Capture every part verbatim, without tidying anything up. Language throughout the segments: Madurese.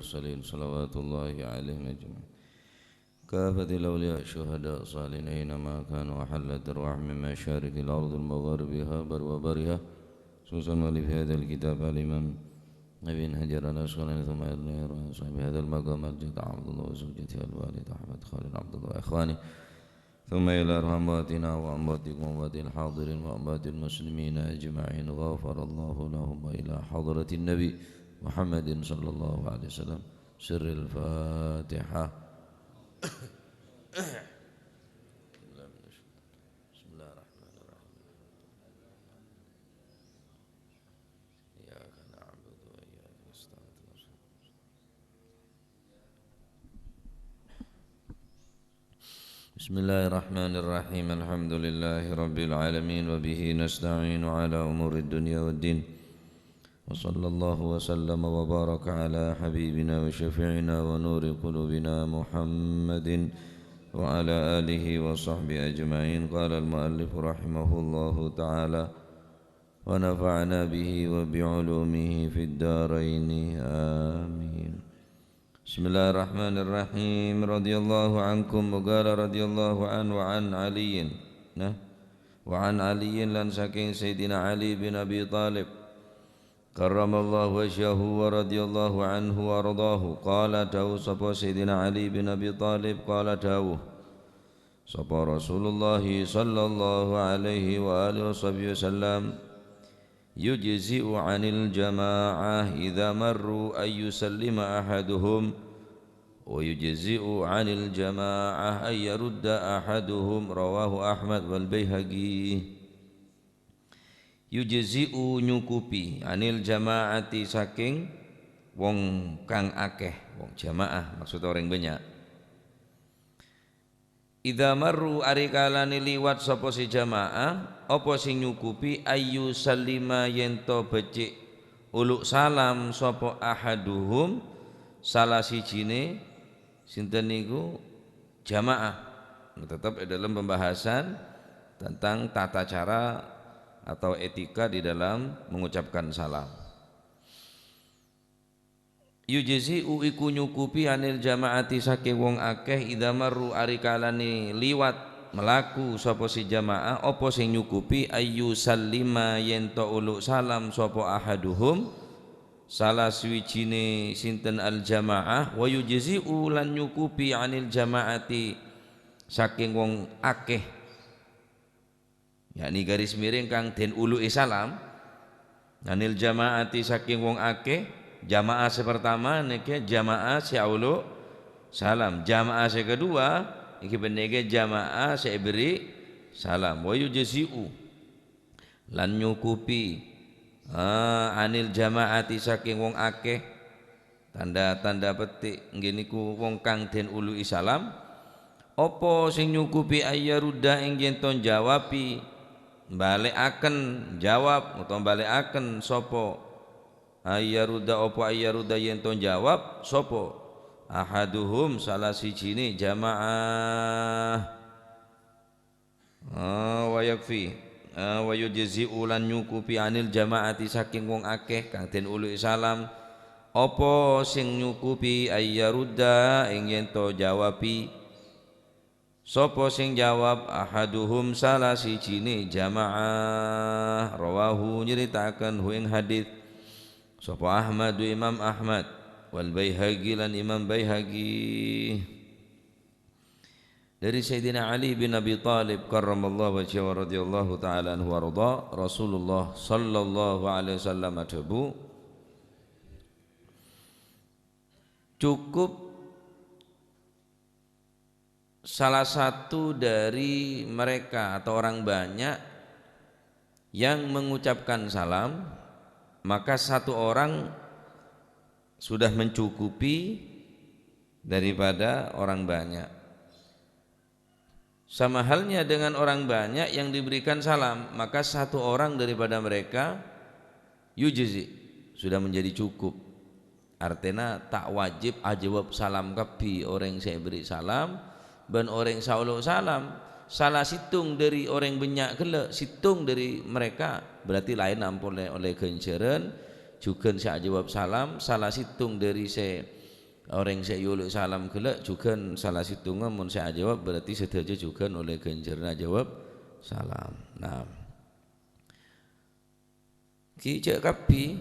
المرسلين صلوات الله عليهم أجمعين. كافة الأولياء الشهداء الصالحين أينما كانوا، وحلت أرواحهم من مشارق الأرض لمغاربها وبرها، خصوصا مؤلف هذا الكتاب الإمام ابن حجر العسقلاني، ثم إلى صاحب هذا المقام الجد عبد الله وزوجته الوالد أحمد خالد عبد الله وإخوانه، ثم إلى أرواح أمواتنا وأمواتكم وأموات الحاضرين وأموات المسلمين أجمعين، غفر الله لهم، وإلى حضرة النبي محمد صلى الله عليه وسلم. سر الفاتحة. بسم الله الرحمن الرحيم. إياك نعبد وإياك نستعين. بسم الله الرحمن الرحيم. الحمد لله رب العالمين، وبه نستعين على أمور الدنيا والدين. وصلى الله وسلم وبارك على حبيبنا وشفيعنا ونور قلوبنا محمد وعلى آله وصحبه أجمعين. قال المؤلف رحمه الله تعالى: ونفعنا به وبعلومه في الدارين. آمين. بسم الله الرحمن الرحيم. رضي الله عنكم، وقال رضي الله عنه وعن علي. Nah, وعن علي, lan saking Sayyidina Ali bin Abi Thalib, karramallahu wajhahu wa radhiyallahu anhu wa ardhahu. Qala, dawuh sapa Sayyidina Ali bin Abi Thalib, qala, dawuh sapa Rasulullah sallallahu alaihi wa alihi wasahbihi wasallam, "Yujzi'u 'anil jama'ah idza marru an yusallima ahaduhum, wa yujzi'u 'anil jama'ah an yarudda ahaduhum." Rawahu Ahmad wal Baihaqi. Yujzi'u, nyukupi, 'anil jama'ati, saking wong kang akeh, wong jamaah, maksud orèng banyak. Idza marru, arikalane liwat sapa se jamaah, apa sing nyukupi, ayyu sallima, yen to becik uluk salam sapa ahaduhum, salah sijine, sinten niku, jamaah. Tetap di dalam pembahasan tentang tata cara atau etika di dalam mengucapkan salam. Yujzi'u, iku nyukupi, 'anil jama'ati, saking wong akeh, idza marru, arikalane liwat, melaku, sapa si jamaah, apa sing nyukupi, ayyu sallima, yen to uluk salam, sapa ahaduhum, salah suwijine sinten al jamaah, wa yujzi'u, lan nyukupi, 'anil jama'ati, saking wong akeh. Yakni garis miring kang den uluke salam, 'anil jama'ati, saking wong akeh, jamaah se pertama neke jamaah se auluk salam, jamaah se kedua iki benneke jamaah se eberi salam, wa yujzi'u, lan nyukupi, ah, 'anil jama'ati, saking wong akeh. Tanda-tanda petik, nggih niku wong kang den uluki salam. Apa sing nyukupi ayyarudda ing yen to njawabi, balekaken jawab utawa balekaken sapa? Ayyarudda, apa ayyarudda yen to njawab sapa? Ahaduhum, salah sijine jamaah. Ah, wa yakfi. Ah, wa yujzi'u, lan nyukupi, 'anil jama'ati, saking wong akeh kang den uluki salam. Apa sing nyukupi, ayyarudda, ing yen to jawabi. Sapa sing jawab? Ahaduhum, salah sijine jamaah. Rawahu, nyeritaken hu ing hadis. Sapa Ahmadu, Imam Ahmad. Wal Baihaqi, lan Imam Baihaqi. Dari Sayyidina Ali bin Abi Thalib karramallahu wajhahu wa radhiyallahu ta'ala anhu wa radha, Rasulullah sallallahu alaihi wasallam adhabu, cukup salah satu dari mereka atau orang banyak yang mengucapkan salam, maka satu orang sudah mencukupi daripada orang banyak. Sama halnya dengan orang banyak yang diberikan salam, maka satu orang daripada mereka yujzi, sudah menjadi cukup. Artèna ta' wajib ajâwâb salam kabbhi orèng sè èberri' salam bân orèng sè aolok salam. Sala sèttong dhâri orèng bânnya' ghellâ', sèttong dhâri mereka, berarti laènna ampon ollè, ollè ghânjhârân. Jhughân sè ajâwâb salam, sala sèttong dhâri sè Orèng sè èyolok salam ghellâ' jhughân sala sèttongnga, mon sè ajâwâb berarti sadhâjâ jhughân ollè ghânjhârânna ajâwâb salam. Nah, ghi' jhâ' kabbhi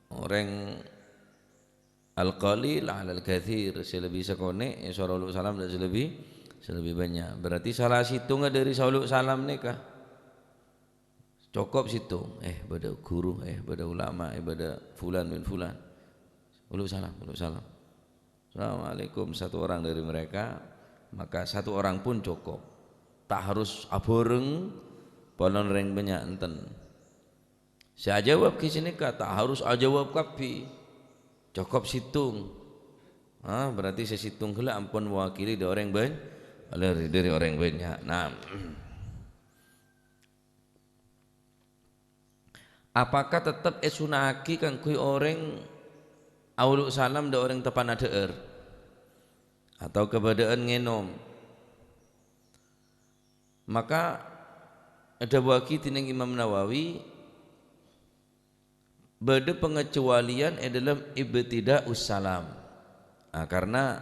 orèng al-qalil 'alal katsir, sè lebbi sakonè' èsoro olok salam dâ' sè lebbi, sè lebbi bânnya'. Berarti sala sèttongnga dâri saolok salam nèka. Cokop sèttong, eh, bâdâ ghuru, eh, bâdâ ulama, eh, bâdâ fulan bin fulan. Uluk salam, uluk salam. "Assalamualaikum," satu orang dari mereka, maka satu orang pun cukup. Ta' harus abhâreng, polana rèng bânnya' enten. Sè ajâwâb ghi' sanèka, ta' harus ajâwâb kabbhi. Cokop sèttong. Ah, berarti sè sèttong ghellâ' ampon mewakili dâri orèng bân-, dâri, dâri orèng bânnya'. Nah. Apakah teptep èsunna'aghi kaangghuy orèng aolok salam dâ' orèng teppa'na dhâ'âr atau kabâdâ'ân ngènom? Maka èdhâbuwâghi dèning Imam Nawawi, bâdâ pangecualian è dâlem ibtida'us salam. Ah, karena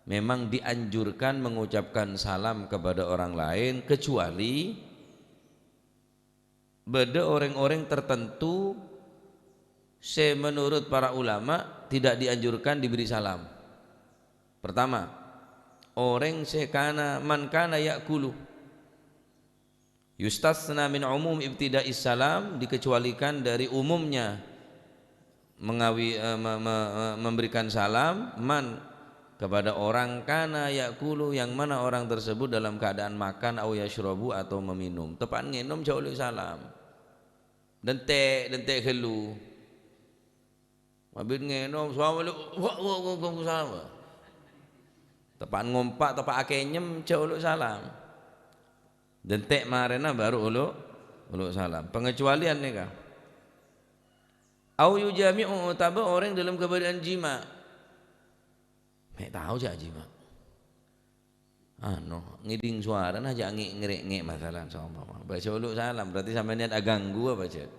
memang dianjurkan mengucapkan salam kepada orang lain, kecuali bâdâ orèng-orèng tertentu sè menurut para ulama tidak dianjurkan diberi salam. Pertama, orèng sè kana, man kana ya'kulu. Yustasna min umum ibtida'is salam, dikecualikan dari umumnya mengawi-, eh, me-, me-, me-, memberikan salam, man, kepada orang kana ya'kulu, yang mana orang tersebut dalam keadaan makan, au yashrabu, atau meminum. Teppa'na ngènom, jhâ' olok salam. Dântè', dântè' ghâllu. Mabit ngènom, "Assalamualaikum." Wa, wa, wa, wa, salam. Teppa'na ngompa', teppa' akènyem, jhâ' olok salam. Dântè' marèna baru olok, olok salam. Pangecualian nèka. Au yujami'u, otabâ orèng dâlem kabâdâ'ân jima'. Mè' tao jhâ' jima'. Anu, ngèdhing sowarana jhâ' ngè'-, ngerèk-ngè' masalan, saompama. Bâ' sè olok salam, berarti sampèyan niat aganggu apa, Cèt?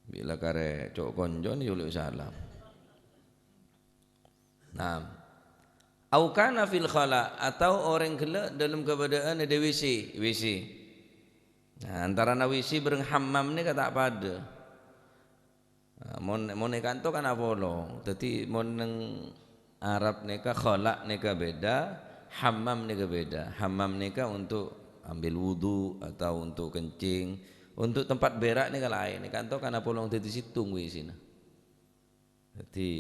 Bilâ karè co'-konco'na yolok salam. Naam. Au kana fil khala', atau orèng ghellâ' dâlem kabâdâ'ân è dâ' W C, W C. Nah, antarana W C bâreng hammam nèka ta' padâ. Nah, mon, mon è kanto kan apolong. Dhâddhi, mon neng Arab nèka khala' nèka bhidhâ, hammam nèka bhidhâ. Hammam nèka untuk ambil wudu atau untuk kencing, untuk tempat berak nèka laèn. È kanto kan apolong dhâddhi sèttong W C-na. Dhâddhi,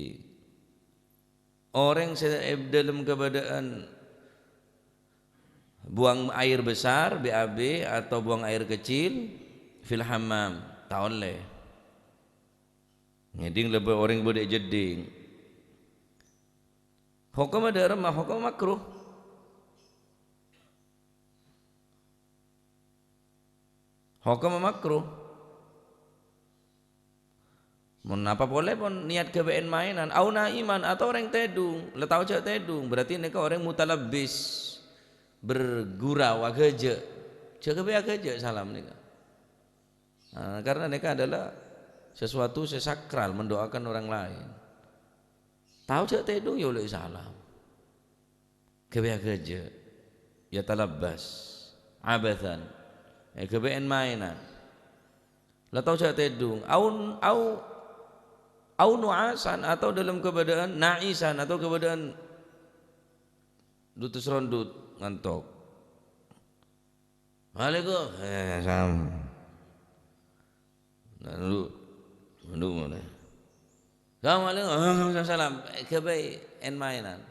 orèng sè è dâlem kabâdâ'ân buang air besar, B A B, atau buang air kecil, fil hammam, ta' ollè. Ngèdhing lebbi orèng bâdâ è jeddhing. Hokomma dâ' remma, hokomma makruh. Hokomma makruh. Mon napa polè pon niat ghâbây en-maènan, au naiman, atau orèng tèdung, la tao jhâ' tèdung, berarti nèka orèng mutalabbis, bergurau, aghâjâ'. Jhâ' ghâbây aghâjâ' salam nèka. Nah, karena nèka adalah sesuatu sè sakral, mendoakan orang lain. Tao jhâ' tèdung, ya olè salam. Ghâbây aghâjâ', yatalabbas, abatsan, eh, ghâbây en-maènan. La tao jhâ' tèdung, au, au, au nu'asan, atau dâlem kabâdâ'ân na'isan, atau kabâdâ'ân dutus-rondut, ngantok. Waalaikum-, eh, salam. Nah, nunduk, nunduk mole. Assalamualaikum. Waalaikumsalam. Eh, ghâbây en-maènan.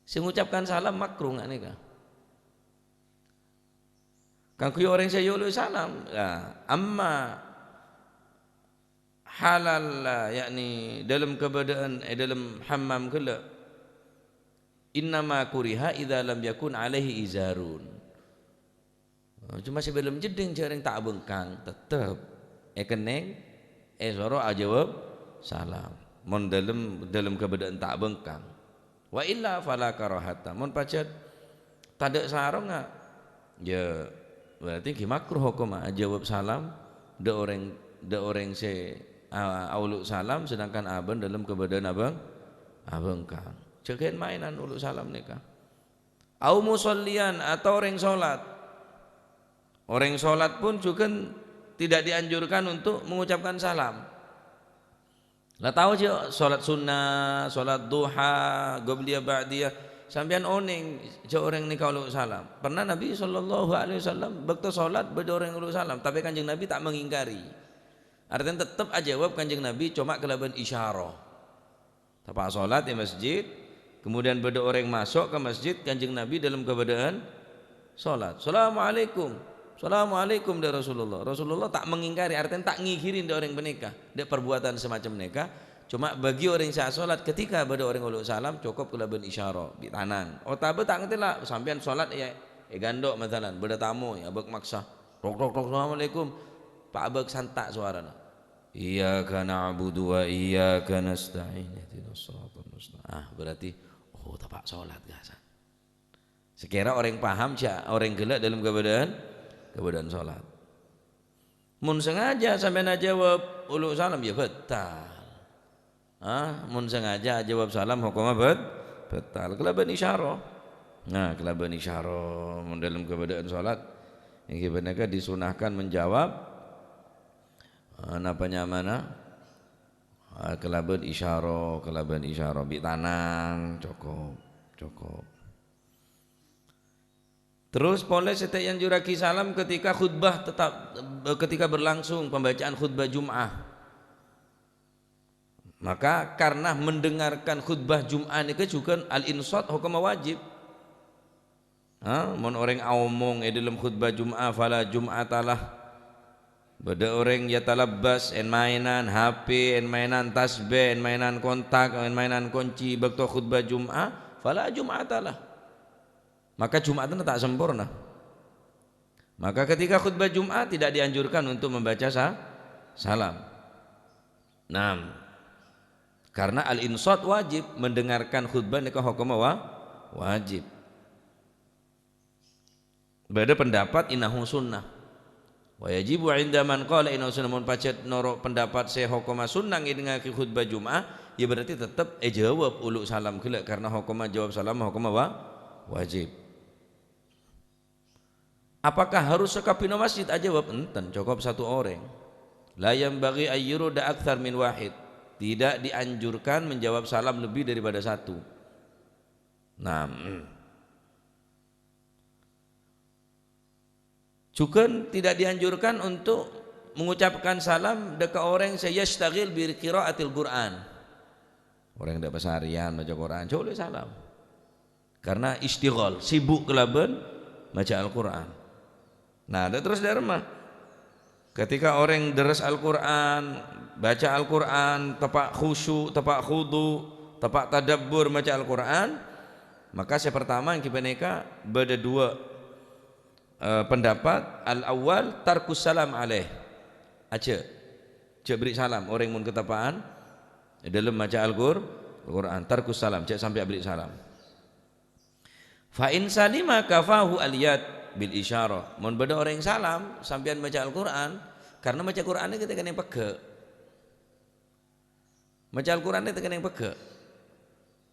Sè ngucapkan salam makruh nga' nèka. Kaangghuy orèng sè yolè salam. Nah, amma halal, yakni dâlem kabâdâ'ân, è dâlem hammam ghellâ'. Innama kuriha idza lam yakun alaihi izarun. Coma sè bâlem jeddhing jhâ' rèng ta' bengkang, tettep èkennèng èsoro ajâwâb salam. Mon dâlem, dâlem kabâdâ'ân ta' bengkang. Wa illa fala karahata. Mon pajhât tadâ' sarongnga, ya berarti ghi' makruh hokomma ajâwâb salam dâ' orèng, dâ' orèng sè a-, aolo' salam, sedangkan abâ' dâlem kabâdâ'ân abâng-, abhângkang. Jâgâ'ân maènan olo' salam nèka. Au musalliyan, atau orèng sholat. Orèng sholat pun juga tidak dianjurkan untuk mengucapkan salam. La tao jâ' sholat sunnah, sholat duha, qobliyah, ba'diyah. Sampèyan onèng jâ' orèng nèka olo' salam. Pernah Nabi sallallahu alaihi wasallam bâkto sholat bâdâ orèng olo' salam, tapè Kanjeng Nabi ta' mengingkari. Artèna tettep ajâwâb Kanjeng Nabi coma kalabân isyarah. Tapa' sholat è masjid, kemudian bâdâ orèng maso' ka masjid, Kanjeng Nabi dâlem kabâdâ'ân sholat. "Assalamualaikum. Assalamualaikum," dâ' Rasulullah. Rasulullah ta' mengingkari, artèna ta' ngingkari dâ' orèng panèka, dâ' parbuwâdhân sè macem nèka. Coma bagi orèng sè asholat, ketika bâdâ orèng olo' salam, cokop kalabân isyarah, bi' tanang. Otabâ ta' ngatèla, sampèyan sholat è, è ghânḍhu', masalan, bâdâ tamoy, abâk maksa. Tok, tok, tok, "Assalamualaikum." Pa' abâk santa' sowarana. "Iyyaka na'budu wa iyyaka nasta'in, ihdinas siratal mustaqim." Ah, berarti, oh, tapa' sholat, ghâ', san. Sakèra orèng paham, jâ-, orèng ghellâ' dâlem kabâdâ'ân, kabâdâ'ân sholat. Mon sengaja sampèyan ajâwâb olo' salam, ya bhâtal. Ah, mon sengaja ajâwâb salam, hokomma bhât-, bhâtal. Kalabân isyarah. Nah, kalabân isyarah, mon dâlem kabâdâ'ân sholat, èngghi panèka disunahkan menjawab, eh, napa nyamana? Ah, kalabân isyarah, kalabân isyarah. Bi' tanang, cokop, cokop. Terros polè sè ta' èanjurraghi salam ketika khutbah tetap, ketika berlangsung pembacaan khutbah Jum'ah. Maka karena mendengarkan khutbah Jum'ah nèka jhughân al-insat hokomma wajib. Ha, mon orèng aomong è dâlem khutbah Jum'ah, fala jum'atalah. Bâdâ orèng yatalabbas, èn-maènan H P, èn-maènan tasbih, èn-maènan kontak, èn-maènan konci bâkto khutbah Jum'ah, fala jum'atalah. Maka Jum'atanna ta' samporna. Maka ketika khutbah Jum'ah tidak dianjurkan untuk membaca sa-, salam. Naam. Karena al-insat wajib, mendengarkan khutbah nèka hokomma wa-, wajib. Bâdâ pendapat innahu sunnah. Wa yajibu 'inda man qala innahu sunnah, mon pajhât noro' pendapat sè hokomma sunnah ngèdingngaghi khutbah Jum'ah, ya berarti tettep èjâwâb olo' salam ghellâ', karena hokomma jawab salam hokomma wa-, wajib. Apakah harus sakabbhina masjid ajâwâb? Enten, cokop satu orèng. La yanbaghi an yurda aktsar min wahid. Tidak dianjurkan menjawab salam lebih daripada satu. Nah, mm. Jhughân tidak dianjurkan untuk mengucapkan salam dâ' ka orèng sè yasytaghil bi qiraatil Qur'an. Orèng dâ' pasarèyan maca Qur'an, jhâ' ollè salam. Karena isytighal, sibuk kalabân maca Al-Qur'an. Nah, dâ-, terros dâ' remma. Ketika orèng dârès Al-Qur'an, baca Al-Qur'an, teppa' khusyuk, teppa' khudu', teppa' tadabbur maca Al-Qur'an, maka sè partama èngghi panèka bâdâ duwâ', eh, pendapat. Al-awwal, tarkus salam alaih. Ajâ'. Jâ' bherri' salam orèng mon kateppa'an è dâlem maca Al-Qur-, Al-Qur'an. Tarkus salam, jâ' sampè' abherri' salam. Fa in salima kafahu al-yad bil isyarah. Mon bâdâ orèng salam, sampèyan maca Al-Qur'an, karena maca Qur'an nèka ta' kennèng pegghâ'. Maca Al-Qur'an nèka ta' kennèng pegghâ'.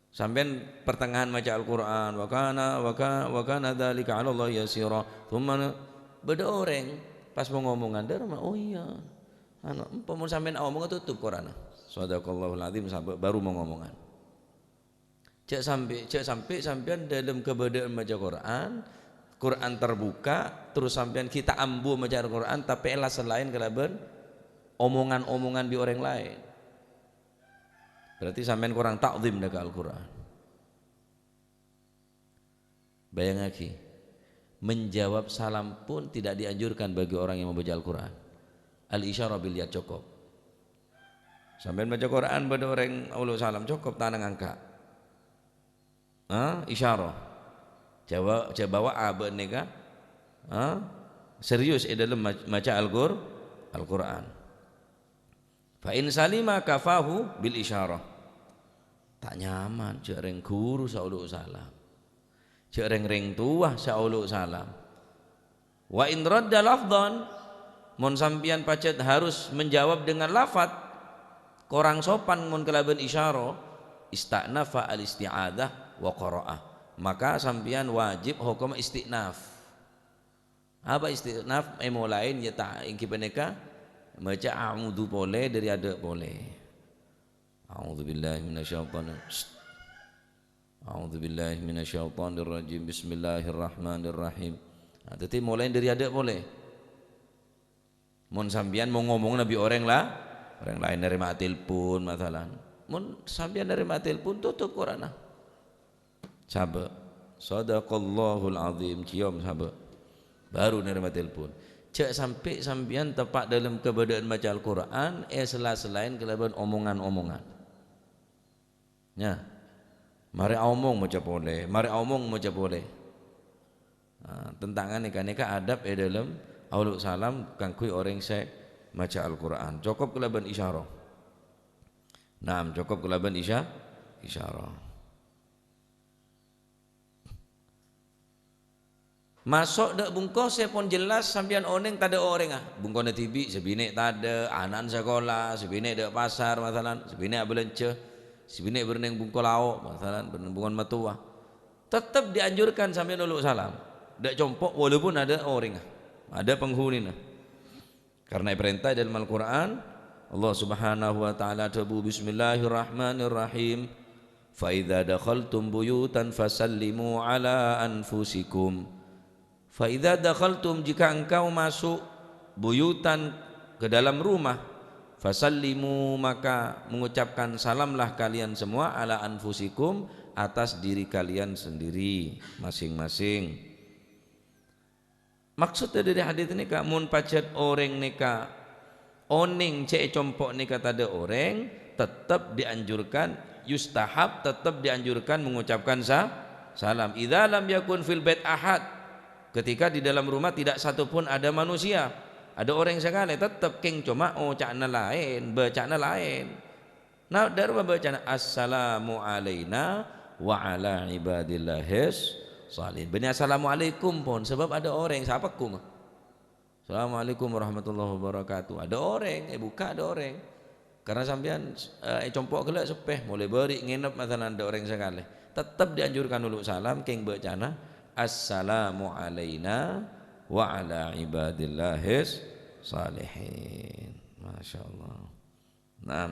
Sampèyan pertengahan maca Al-Qur'an, "Wa kana, wa ka-, wa kana dzalika 'alallahi yasira." Tsumma bâdâ orèng pas mau ngomongan, dâ' remma, "Oh iyâ." Anu, empa mon sampèyan aomong, totop Qur'anna. Shadaqallahul adzim, sampè' baru mau ngomongan. Jâ' sampè', jâ' sampè' sampèyan dâlem kabâdâ'ân maca Qur'an, Qur'an terbuka, terros sampèyan ghi' ta' ambu maca Al-Qur'an, tapè èlas-laèn kalabân omongan-omongan bi' orèng laèn. Berarti sampèyan korang ta'zim dâ' ka Al-Qur'an. Bayangaghi, menjawab salam pun tidak dianjurkan bagi orang yang membaca Al-Qur'an. Al-isyarah bil yad cokop. Sampèyan maca Qur'an, bâdâ orèng olo' salam, cokop tanang angka'. Ha? Isyarah. Jâ' ba-, jâ' bâbâ abâ' nèka, ha? Serius è dâlem mac-, maca Al-Qur-, Al-Qur'an. Fa in salima kafahu bil isyarah. Ta' nyaman, jâ' rèng ghuru sè olo' salam. Jâ' rèng-rèng towa sè olo' salam. Wa in radda lafdhan, mon sampèyan pajhât harus menjawab dengan lafat, Korang sopan mon kalabân isyara, ista'nafa al-isti'adzah wa qara'a. Maka sampèyan wajib hokom isti'naf. Apa isti'naf? Èmolaè, ya ta-, èngghi panèka maca a'udzu polè dâri adâ' polè. A'udzubillahi minasyaitonir, a'udzubillahi minasyaitonirrajim. Bismillahirrahmanirrahim. Nah, dhâddhi molaè dâri adâ' polè. Mon sampèyan mon ngomong bi' orèng la-, orèng laèn narèma telpon, masalan. Mon sampèyan narèma telpon, totop Qur'anna. Sabâ'. Shadaqallahul azim, ciom sabâ'. Baru narèma telpon. Jhâ' sampè' sampèyan teppa' dâlem kabâdâ'ân maca Al-Qur'an, èsela-selaè kalabân omongan-omongan. Nya. Marè aomong maca polè, marè aomong maca polè. Nah, tentangan nèka, nèka adab è dâlem aulu' salam kaangghuy orèng sè maca Al-Qur'an. Cokop kalabân isyara. Naam, cokop kalabân isya-, isyara. Maso' dâ' bungkosè pon jelas sampèyan onèng tadâ' orèngnga. Bungkona dhibi', sè binè' tadâ', ana'na sakola, sè binè' dâ' pasar, masalan, sè binè' abâlânjhâ, sè binè' bârnèng bungko lao', masalan, bârnèng bungkona mattowa. Tettep dianjurkan sampèyan olo' salam. Dâ' compo', walaupun adâ' orèngnga, adâ' penghunina. Karena èparènta è dâlem Al-Qur'an, Allah Subhanahu wa Ta'ala adhâbu, "Bismillahirrahmanirrahim. Fa idza dakhaltum buyutan fasallimu ala anfusikum." Fa idza dakhaltum, jika engkau masuk, buyutan, ke dalam rumah, fasallimu, maka mengucapkan salamlah kalian semua, ala anfusikum, atas diri kalian sendiri, masing-masing. Maksodda dâri hadits nèka, mon pajhât orèng nèka onèng jhâ' è compo' nèka tadâ' orèng, tettep dianjurkan, yustahab, tettep dianjurkan mengucapkan sa-, salam. Idza lam yakun fil bait ahad, ketika di dalam rumah tidak satu pun ada manusia, adâ' orèng sakalè, tettep kèng coma oca'na laèn, bâca'na laèn. Nah, dâri bâbâcana, "Assalamu alaina wa ala ibadillahis shalihin." Bânnè assalamualaikum pon, sabâb adâ' orèng, sapa kung? "Assalamualaikum warahmatullahi wabarakatuh." Adâ' orèng, èbukka' adâ' orèng. Karena sampèyan, eh, è compo' ghellâ' seppè, molaè bâri' ngènep masalan adâ' orèng sakalè. Tettep dianjurkan olo' salam, kèng bâcana, "Assalamu alaina wa ala ibadillahis shalihin." Masya Allah. Nah,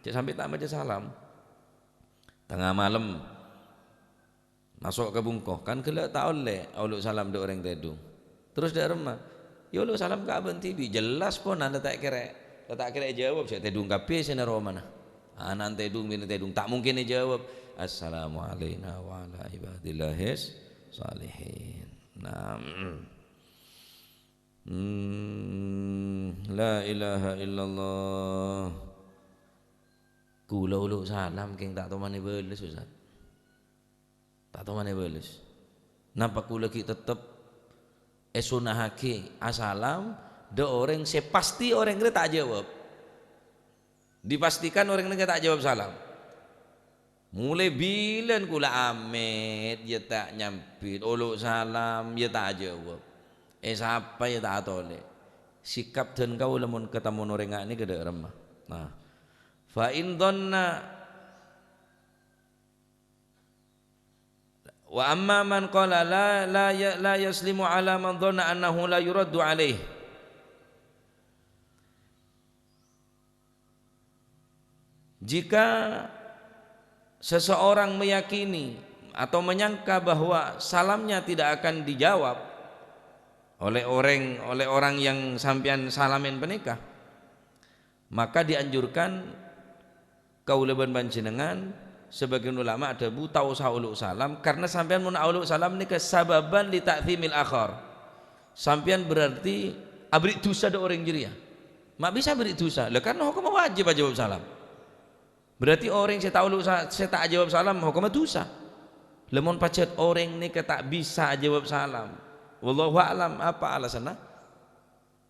jhâ' sampè' ta' maca salam. Tengnga malem. Maso' ka bungko, kan ghellâ' ta' ollè olo' salam dâ' orèng tèdung. Terros dâ' remma, "Yâ olo' salam ka abâ'na dhibi'." Jelas pon la ta' kèra, la ta' kèra èjâwâb, sè tèdung kabbhi sè nèro romana. Ana'na tèdung, binèna tèdung, ta' mungkin èjâwâb, "Assalamu alaina wa ala ibadillahis shalihin." Nah, mm. Hmm, la ilaha illallah. Kaulâ olo' salam kèng ta' toman èbâles, Ustaz. Ta' toman èbâles. Napa kaulâ ghi' tettep èsunnahaghi asalam dâ' orèng sè pastè orèng rè ta' ajâwâb? Dipastikan orèng nèka ta' ajâwâb salam. Molaè bilân kaulâ amèt, yâ ta' nyambit, olo' salam, yâ ta' ajâwâb. Èsapa, yâ ta' atolè. Sikap dân kaulâ mon katemmo orèng nga' nèka dâ' remma. Nah. Fa in dhanna, wa amma man qala la, la ya-, la yaslimu ala man dhanna annahu la yuraddu alaih. Jika seseorang meyakini atau menyangka bahwa salamnya tidak akan dijawab oleh orang, oleh orang yang sampèyan salamèn panèka, maka dianjurkan kaulâ bân panjhennengan, sebagian ulama adhâbu, ta' osa olo' salam, karena sampèyan mon olo' salam nèka sababan li ta'dzimil akhar. Sampèyan berarti aberri' dhusa dâ' orèng jârèya. Ma' bisa aberri' dhusa? Lah, karena hokomma wajib ajâwâb salam. Berarti orèng sè ta' olo' sa-, sè ta' ajâwâb salam hokomma dhusa. Lah, mon pajhât orèng nèka ta' bisa ajâwâb salam, wallahu a'lam, apa alasanna?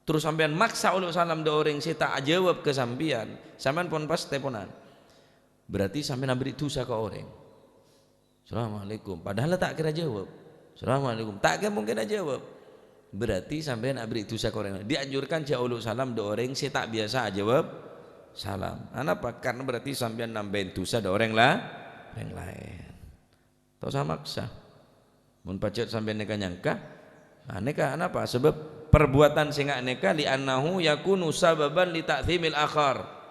Terros sampèyan maksa olo' salam dâ' orèng sè ta' ajâwâb ka sampèyan, sampèyan pon pas tèponan. Berarti sampèyan aberri' dhusa ka orèng. "Assalamualaikum." Padahal ta' kèra jâwâb. "Assalamualaikum." Ta' kèra mungkin ajâwâb. Berarti sampèyan aberri' dhusa ka orèng. Dianjurkan jhâ' olo' salam dâ' orèng sè ta' biyasa ajâwâb salam. Anapa? Karena berarti sampèyan nambâi dhusa dâ' orèng la-, orèng laèn. Ta' osa maksa. Mon pajhât sampèyan nèka nyangka, nah, nèka anapa? Sebab perbuatan sè nga' nèka, "Li'annahu yakunu sababan li ta'dzimil akhar."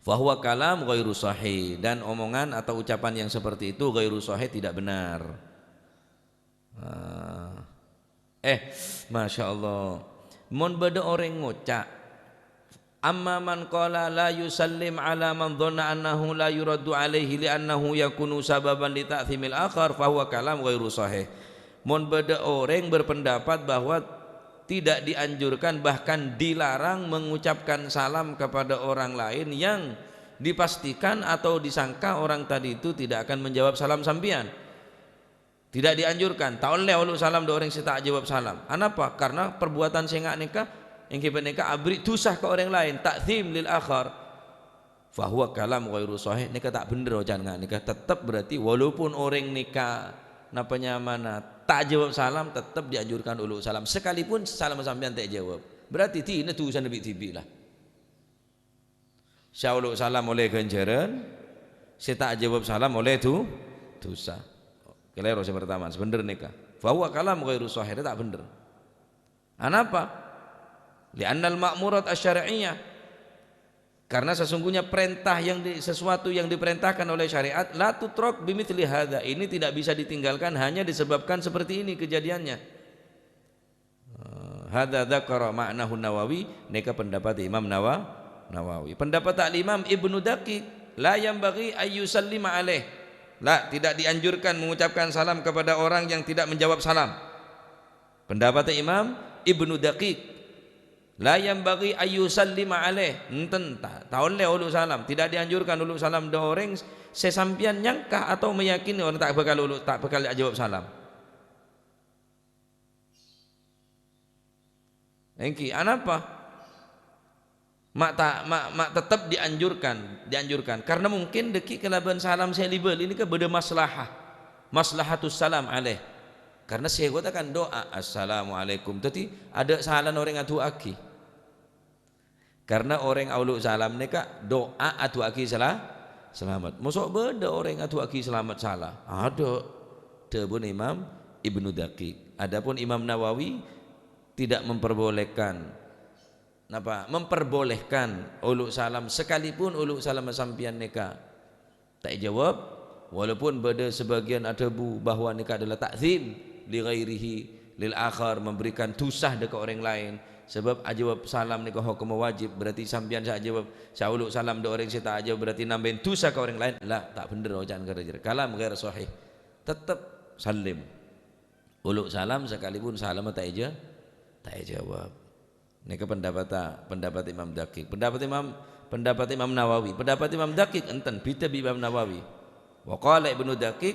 Fahuwa kalam ghairu sahih. Dan omongan atau ucapan yang seperti itu ghairu sahih, tidak benar. Ah. Eh, Masya Allah. Mon bâdâ orèng ngoca', "Amma man qala la yusallim ala man dhanna annahu la yuraddu alaihi li'annahu yakunu sababan li ta'dzimil akhar, fahuwa kalam ghairu sahih." Mon bâdâ orèng berpendapat bahwa tidak dianjurkan, bahkan dilarang mengucapkan salam kepada orang lain yang dipastikan atau disangka orang tadi itu tidak akan menjawab salam sampèyan. Tidak dianjurkan, ta' ollè olo' salam dâ' orèng sè ta' ajâwâb salam. Anapa? Karena perbuatan sè nga' nèka, èngghi panèka aberri' dhusa ka orèng laèn, ta'dzim lil akhar. Fahuwa kalam ghairu sahih, nèka ta' bhender oca'an nga' nèka. Tettep berarti walaupun orèng nèka, napa nyamana, ta' ajâwâb salam, tettep dianjurkan olo' salam. Sekalipun salam sampèyan ta' èjâwâb. Berarti dinah dhusana bi'-dhibi' la. Sè olo' salam ollè ghânjhârân, sè ta' ajâwâb salam ollè du-, dhusa. Kalèro sè pertama, sè bhender nèka. Fahuwa kalam ghairu sahih, ta' bhender. Anapa? Li'annal ma'murat asy-syar'iyyah. Karena sesungguhnya perintah yang di-, sesuatu yang diperintahkan oleh syariat, la tutrak bimithli hadza. Ini tidak bisa ditinggalkan hanya disebabkan seperti ini kejadiannya. Eh, hadza dzakara ma'nahu Nawawi, nèka pendapat Imam Nawa-, Nawawi. Pendapat Al-Imam Ibnu Daqiq, "La yanbaghi an yusallima alaih." La, tidak dianjurkan mengucapkan salam kepada orang yang tidak menjawab salam. Pendapat Imam Ibnu Daqiq, "La yanbaghi an yusallima alaih." Enten, ta-, ta' ollè olo' salam. Tidak dianjurkan olo' salam dâ' orèng sè sampèyan nyangka atau meyakini orèng ta' bhâkal olo', ta' bhâkal ajâwâb salam. Èngghi, anapa? Ma' ta-, ma', ma' tettep dianjurkan, dianjurkan. Karena mungkin dâgghi' kalabân salam sè li-bâli nèka bâdâ maslahah. Maslahatus salam alaih. Karena sè èkoca' kan du'a, "Assalamualaikum." Dhâddhi, adâ' salana orèng adu'aaghi. Karena orèng aolo' salam nèka du'a adu'aaghi sala-, salamet. Mosok bâdâ orèng adu'aaghi salamet sala? Adâ'. Dhâbuna Imam Ibnu Daqiq. Adapun Imam Nawawi tidak memperbolehkan, napa? Memperbolehkan olo' salam, sekalipun olo' salam sampèyan nèka ta' èjâwâb, walaupun bâdâ sabâgiyân adhâbu bahwa nèka adalah ta'dzim li ghairihi, lil akhar, memberikan dhusa dâ' ka orèng laèn. Sabâb ajâwâb salam nèka hokomma wajib, berarti sampèyan sè ajâwâb, sè olo' salam dâ' orèng sè ta' ajâwâb, berarti nambâi dhusa ka orèng laèn. La, ta' bhender oca'an ghânjhârân. Kalam ghair sahih. Tettep sallim. Olo' salam sakalipun salamma ta' èjâ-, ta' èjâwâb. Nèka pendapatta, pendapat Imam Daqiq. Pendapat Imam, pendapat Imam Nawawi. Pendapat Imam Daqiq enten bhidhâ bi' Imam Nawawi. Wa qala Ibnu Daqiq,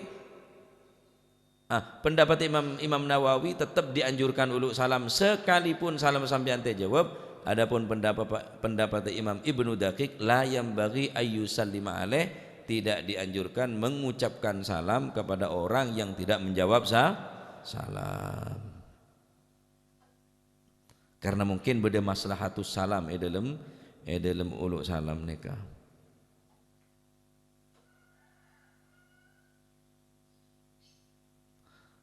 ah, pendapat Imam, Imam Nawawi tettep dianjurkan olo' salam sakalipun salam sampèyan ta' èjâwâb. Adapun pendapat, pendapat Imam Ibnu Daqiq, "La yanbaghi an yusallima alaih," tidak dianjurkan mengucapkan salam kepada orang yang tidak menjawab sa-, salam. Karena mungkin bâdâ maslahatus salam è dâlem, è dâlem olo' salam nèka.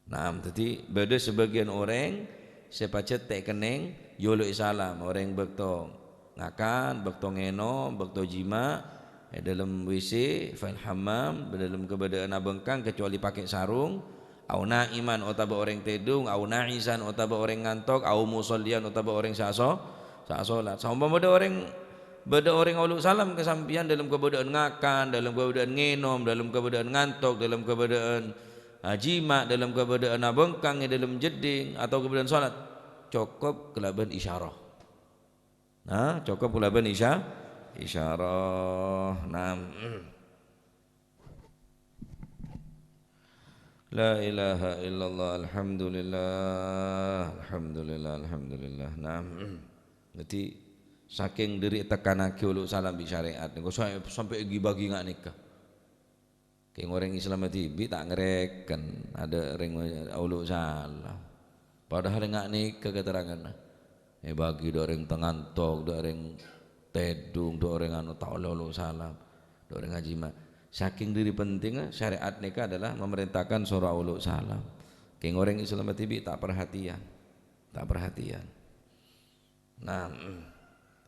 Naam, dhâddhi bâdâ sabâgiyân orèng sè pajhât ta' kennèng èolo'i salam. Orèng bâkto ngakan, bâkto ngènom, bâkto jima', è dâlem W C, fil hammam, è dâlem kabâdâ'ân abhângkang, kecuali pakè sarung, au na'iman otabâ orèng tèdung, au na'isan otabâ orèng ngantok, au musalliyan otabâ orèng sè aso-, sè asolat. Saompama bâdâ orèng, bâdâ orèng olo' salam ka sampèyan dâlem kabâdâ'ân ngakan, dâlem kabâdâ'ân ngènom, dâlem kabâdâ'ân ngantok, dâlem kabâdâ'ân, ah, jima', dâlem kabâdâ'ân abhângkang, è dâlem jeddhing, atau kabâdâ'ân solat, cokop kalabân isyarah. Nah, cokop kalabân isya-, isyarah. Nah, mm. La ilaha illallah, alhamdulillah, alhamdulillah, alhamdulillah. Nah, mm. Dhâddhi, sakèng dâri ètekkanaghi olo' salam bi' syarè'at, nèko sa-, sampè' èghi-bâghi nga' nèka. Kèng orèng Islam dhibi' ta' ngarèken, adâ' orèng olo' salam. Padahal nga' nèka katerranganna. Èbâghi dâ' orèng ta' ngantok, dâ' orèng tèdung, dâ' orèng anu ta' ollè olo' salam, dâ' orèng ajimma'. Sakèng dhâri pentingnga, syariat nèka adalah memerintahkan soro olo' salam. Kèng orèng Islam dhibi' ta' perhatian, ta' perhatian. Nah, mm.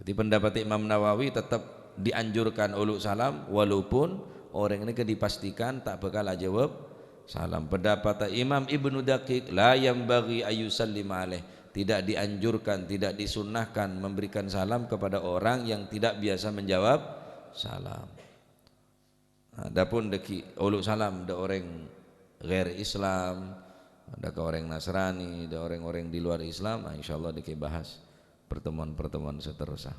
Jadi pendapat Imam Nawawi tetap dianjurkan olo' salam, walaupun orèng nèka dipastikan ta' bhâkal ajâwâb salam. Pendapat Imam Ibnu Daqiq, "La yanbaghi ayyusallima alaih." Tidak dianjurkan, tidak disunnahkan memberikan salam kepada orang yang tidak biasa menjawab salam. Nah, adapun dhâggi' olo' salam dâ' orèng ghair Islam, dâ' ka orèng Nasrani, dâ' orèng-orèng di luar Islam, nah, insyaallah dhâggi' bahas pertemuan-pertemuan seterusnya.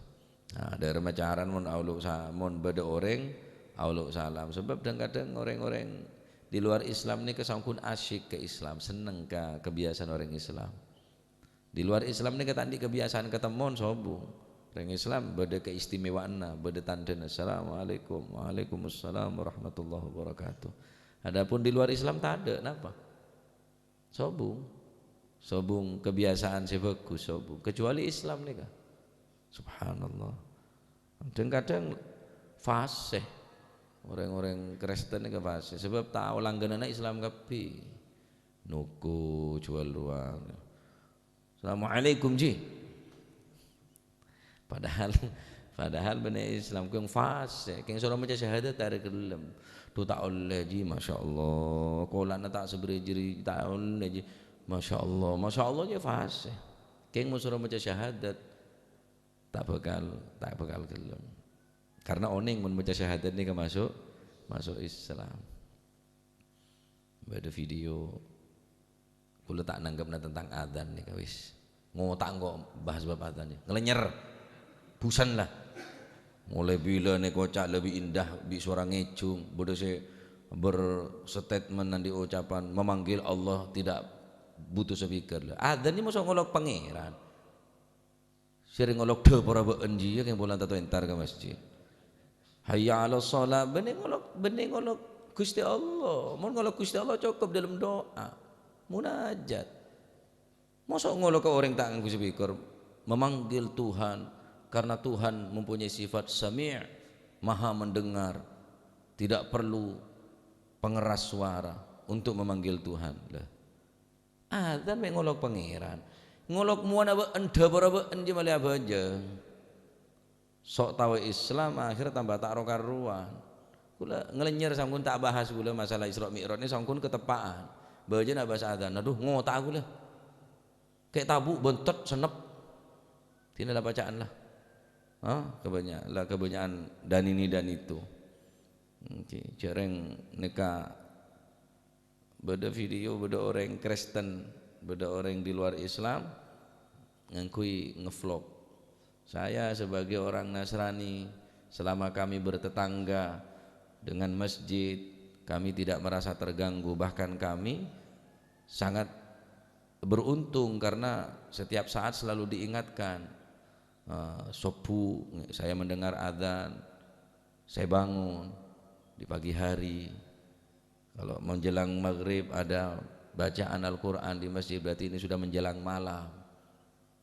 Nah, dâ' rèma carana mon olo' sa-, mon bâdâ orèng, olo' salam. Sebab dhâng-kadhâng orèng-orèng di luar Islam nèka saongghun asyik ka Islam, senneng ka kebiasaan orèng Islam. Di luar Islam nèka ta' andi' kebiasaan katemmon sobung. Orèng Islam bâdâ keistimewaanna, bâdâ tandhâna, "Assalamualaikum." "Waalaikumsalam warahmatullahi wabarakatuh." Adapun di luar Islam tadâ', napa? Sobung. Sobung kebiasaan sè bhâghus, sobung. Kecuali Islam nèka. Subhanallah. Dhâng-kadhâng fasè. Orèng-orèng Kristen nèka fasè. Sebab tao langgananna Islam kabbhi. Noko, jual ruang. "Assalamualaikum, Ji." Padahal, padahal bânnè Islam kèng fasè, kèng soro maca syahadat ta' arè ghellem. "Dhu, ta' ollè, Ji, masyaallah. Kolana ta' sabârâ jârèya, ta' ollè, Ji." Masyaallah, masyaallah, jâ fasè. Kèng mon soro maca syahadat, ta' bhâkal, ta' bhâkal ghellem. Karena onèng mon maca syahadat nèka maso', maso' Islam. Bâdâ video. Kaulâ ta' nangghâbâna tentang adzan nèka, wis. Ngota' engko' bahas bab adzan, ya. Ngalènyèr. Busen la. Molaè bilâ nèka oca' lebih indah, bi' sowara ngèjhung. Bâdâ sè berstatement andi' ocapan, "Memanggil Allah tidak butuh speaker." La, adzan nèka moso ngolok Pangèran. Sèrèng ngolok dhâ' para bâ'ân jiyâ kèng polana tanto entar ka masjid. Hayya 'alas shalah, bânnè ngolok, bânnè ngolok Ghustè Allah. Mon ngolok Ghustè Allah cokop dâlem du'a, munajat. Moso' ngolok ka orèng ta' ngangghuy speaker, memanggil Tuhan, karena Tuhan mempunyai sifat Sami', Maha Mendengar, tidak perlu pengeras suara untuk memanggil Tuhan. Lah. Adzan mè' ngolok Pangèran. Ngolok mowana bâ'ân, dhâ' para bâ'ân jiyâ malè abhâjâng. Sok taoè Islam, akhèr tamba ta' ro-karowan. Kaulâ ngalènyèr sampon ta' bahas kaulâ masalah Isra Mi'raj nèka sampon kateppa'an. Bâjâna abahas adzan. Aduh, ngota' kaulâ. Kè' tabu' bântet, sennep. Dinala paca'an la. Hah? Kabânnya', la kabânnya'an dan ini dan itu. Oke, jhârèng nèka Bâdâ video, bâdâ orèng Kristen, bâdâ orèng di luar Islam ngangghuy nge-vlog. "Saya sebagai orang Nasrani, selama kami bertetangga dengan masjid, kami tidak merasa terganggu. Bahkan kami sangat beruntung karena setiap saat selalu diingatkan. Eh, subuh saya mendengar adzan, saya bangun di pagi hari." Kalau menjelang maghrib ada bacaan Al-Quran di masjid, berarti ini sudah menjelang malam.